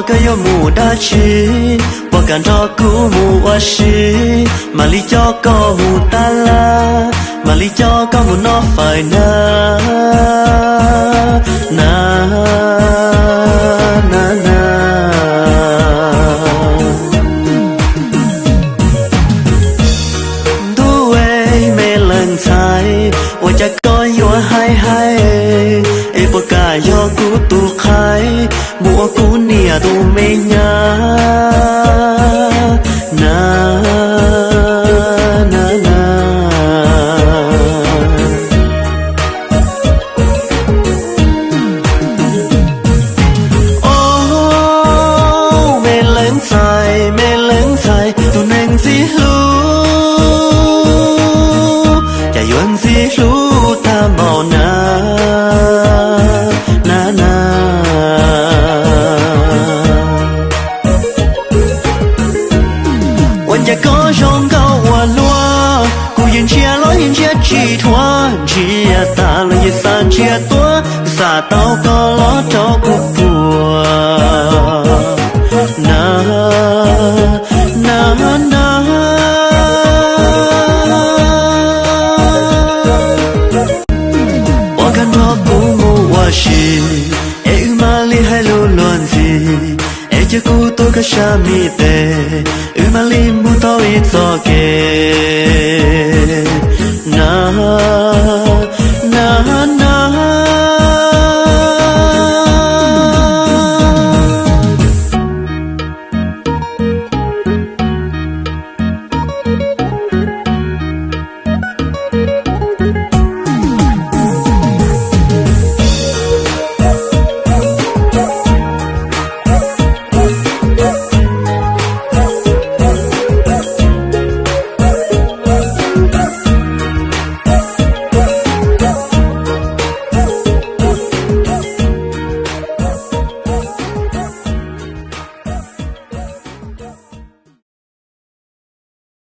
Koj yuav mus dab tsi? Puas kam nrog kuv mus ua si? Mam li coj koj mus tab laj, mam li coj koj mus noj fawm na. Na, na, na. Ntuj, me leej ntxhais, ua cas koj yuav hais hais? Es puas kam yog kuv tus qhaib mus ua kuv niam tus me nyab? Na, na, na. Au, me leej ntxhais, me leej ntxhais, tus neeg ntxim hlub, cas yuav ntxim hlub tag npaum na, na, na. Ua cas koj zoo nkauj ua luaj, kuv yeej ntsia los yeej ntsia tsis dhuav, ntsia tas los yeej xav ntsia tuaj, xav tau koj los rau kuv puas? Na, na, na. Puas kam nrog kuv mus ua si, es wb mam li hais lus luag ntxhi, es cia kuv tuav koj sab me tes, wb mam li mus tau ib txoj kev. Na, na, na.